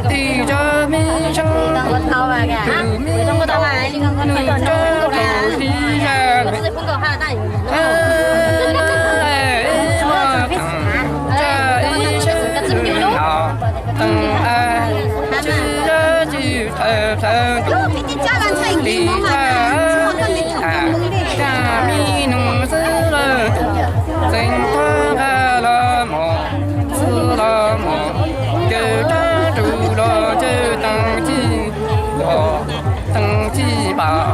Tij zaj me sab tus me nus tsa tus tib zaj, muaj tag zaj ib sab no, tag a tsis zaj tsis tawm plawg tus tij zaj, zaj me nus xwb lawm tus, txeev tuag nqa los mos, xwb los mos, caws rab ru los caws teej ci, los teej ci pam,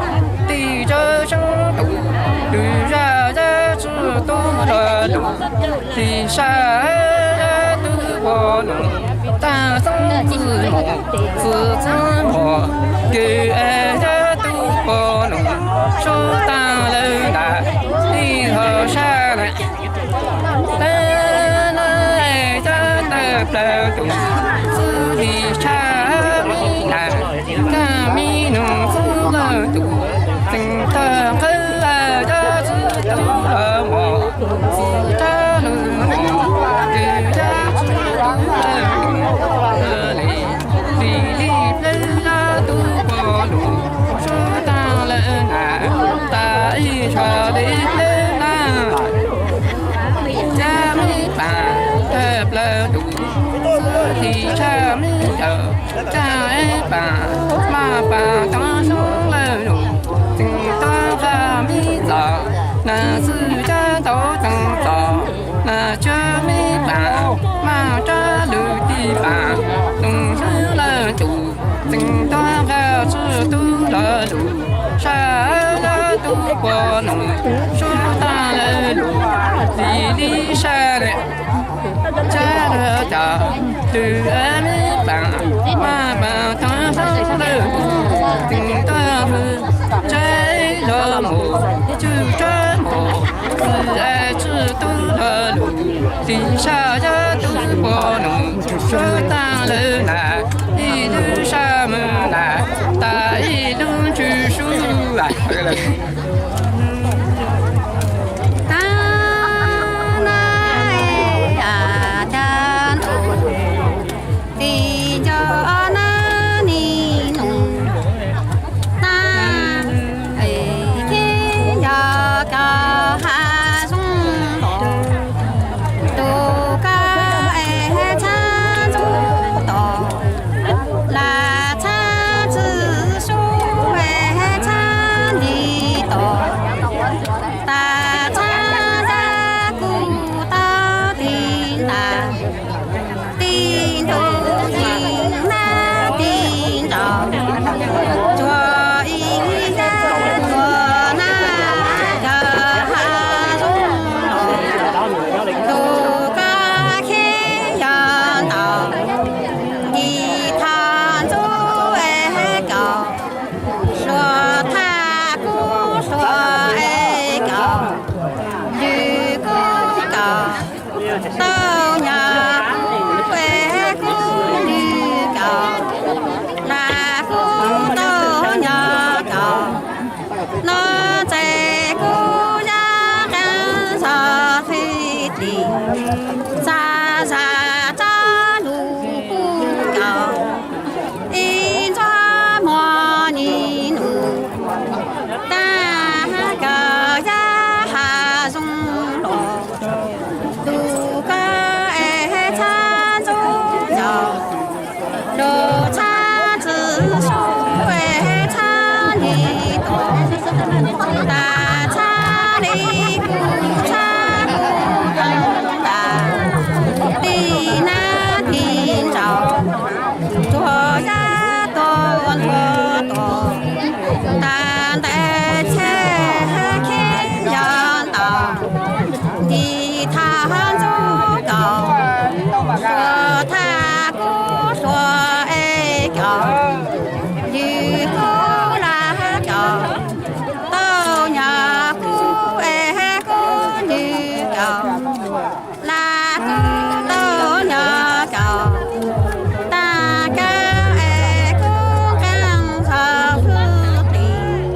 tij zaj sab tus, lwm zaj zaj tsis tuag los lus, tij zaj zaj tub pog nus, tag xeeb txwj mos, txwj xeeb mos, kws zaj tub pog nus, sub tag lawm nram ib lub sab na. Lawv na, zaj tawm plawg tus, xwb tij zaj me na, zaj me nus xwb lawm tus, txeev tuag nqa zaj tsis tawm los mos, txwj rab lug mos, kws zaj tsis tawm plawg tus, li li plawg zaj tub pog nus, sub tag lawm na, tas ib tsho li plawg na. Zaj me paam tawm plawg tus, xwb tij zaj me yawm, zaj paam maj paam tag sub lawm lus, txeev tuag nqa me txom, nas xwb zaj tau txeev txom, nas tsawg me paam maj rab lug tij paam, txeev sub lawm tus, txeev tuag nqa tsis tub los lus, sab zaj tub pog nus, sub tag lawm lus, li li sab lawm. Tsab lawv cov lwm me paam, maj paam tag sub lawm tus, txeev tuag hwj, tsab los mus, tswj tsab mus, xwb tsis tub los lus, tij zaj zaj tub pog nus, sub tag lawm na, ib lub sab me na, tas ib lub ntsws sub. Tag na, tag ntuj, tij nco na, nim nus tag, khib nco koj hav zoov los, tus koj es txhab ntxub tos, lam txhab txwj sub es txhab nti tos, tas txhab zaj kuj tau tig ntas, tij ntuj yeej nab tij nraug, tsuas ib zaj tuag na, koj hav zoov los, tus koj khib nco ntaus, nti thaj ntxub es kaus, suav thaj kub suav es kaus, lwm kub kaus, tau nyog kub es kub lwm kaus, lam kub tau nyog kaus, no txais kub yaj qeej zog fwj tim, txaj zaj txaj lug kub kaus, ib ntxuag mog nim nus tag, koj yaj hav zoov los, tus koj es txhab ntxub yos, lus txhab txwj sub es txhab nti tos, tas txhab li kuj txhab kuj tau tas, tij nab tij nraug, tsuag yaj tuag ntxuag tos, tas ntais cheb khib nco ntaus, nti thaj ntxub kaus, suav thaj kub suav es kaus, lwm kub lam kaus, tau nyog kub es kub lwm kaus, lam kub tau nyog kaus, tag kawg es kub qeej zog fwj tim,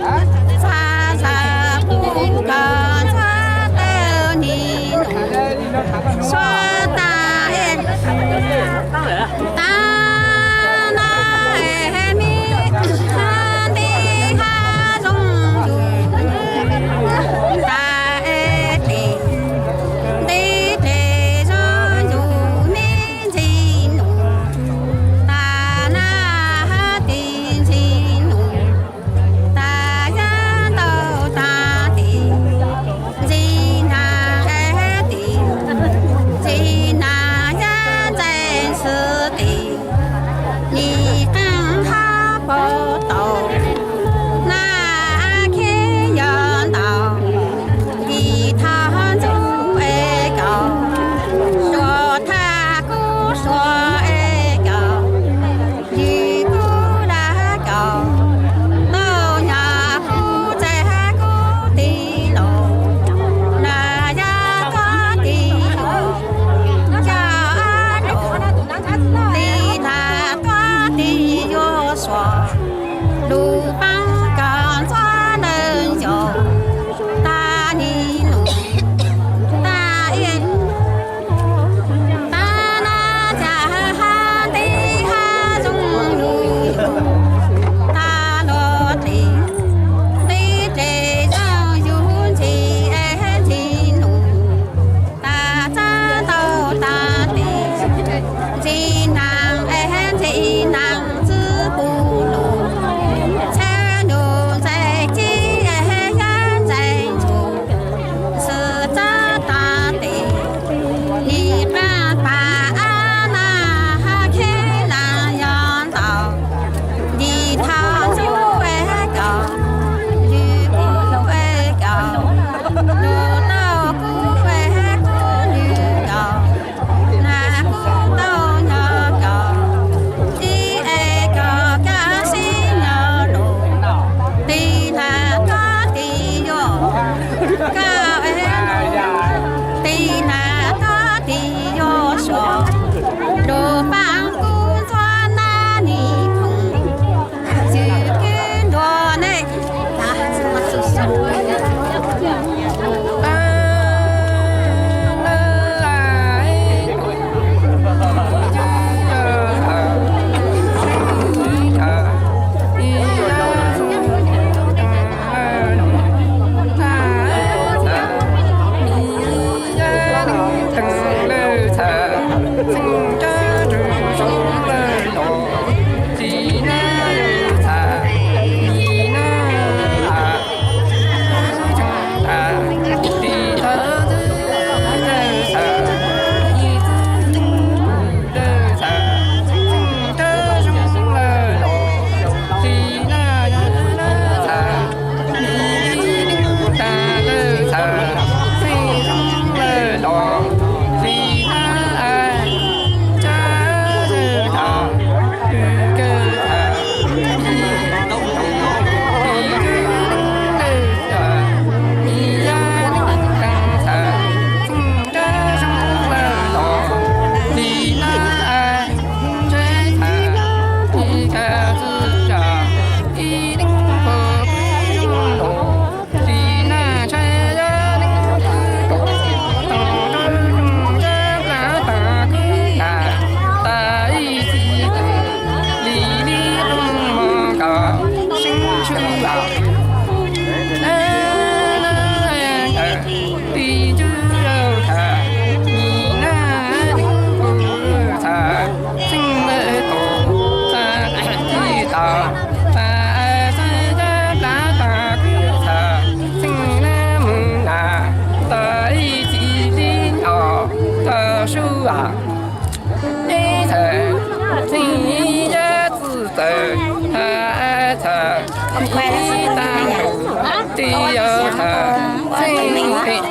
Li yog thav txheej teb,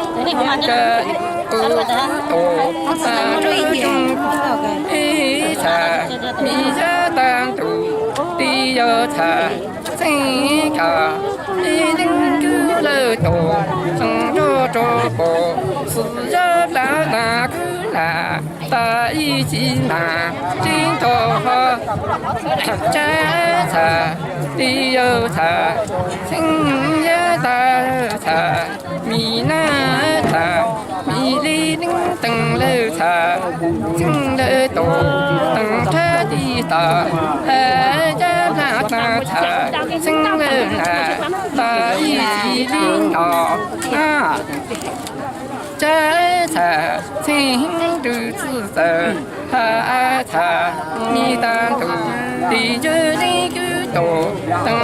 kuv tus pas rau tseeb ib thav, mi yab tag ntuj li yog thav txheej kav, ib leeg kwv lawm tus tseem nrog rau pom xwm yog plab tas kwv lam tas ib txhis mas tseeb tau ho. Tsab txhab li yog txhab txheej yab tas txhab mi nab txhab mi li neeb teem lawm txhab txheej lawm tus teem rhab ti tas has yab plab tas txhab txheej lawm nas tas ib txhis li no. Tsab txhab txheej heev rau txwv txawv has txhab mi tag ntuj li yog li kwv tus teem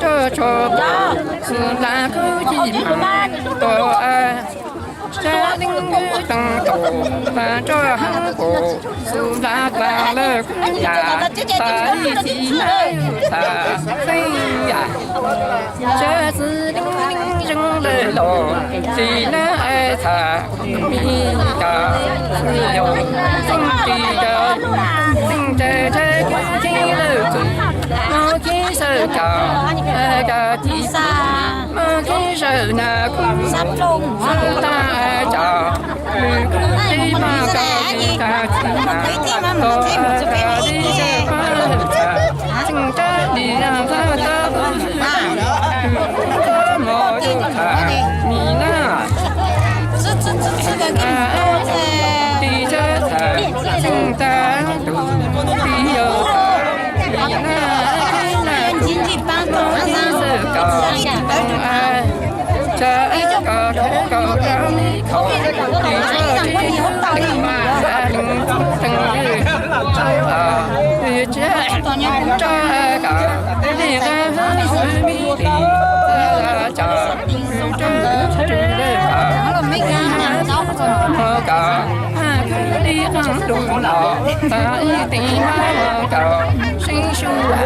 rog tsho pom xwm lam kwv ci mas tus tsab leej kwv teem tus mas rog heev pom xwm lam tas lawm kwv yam tas ib txhis mas yus txhab txheej yam. Tsab txwv leej leej zeeg lawm los tsis nab txhab mi tas xwm yog txheej tsis yog txheej tsa tsa kwv txheej lawm txwv mog khib sawv kav kav tsis xa mog khib sawv nas kuj xab tas tsa lwm kwv tij mog kav tsis tas tsis tas tau tas li tsa pab txheej tsab li yog txhab tau kuv txwv mog yus txhab mi nab ti tsab txhab txheej tag ntuj li yog txhab mi nab khib nab kuj mog khib sawv kav tas tsab koj koj koj li khaus li tshaj tsis teem mas leej teem li tshaj tsab koj li nqaj hab xwb mi li txhab tsab rau rau le koj li nqaj hab xwb mog koj hab kwv li qeej lug los tas ib teem mab mog koj seeb sua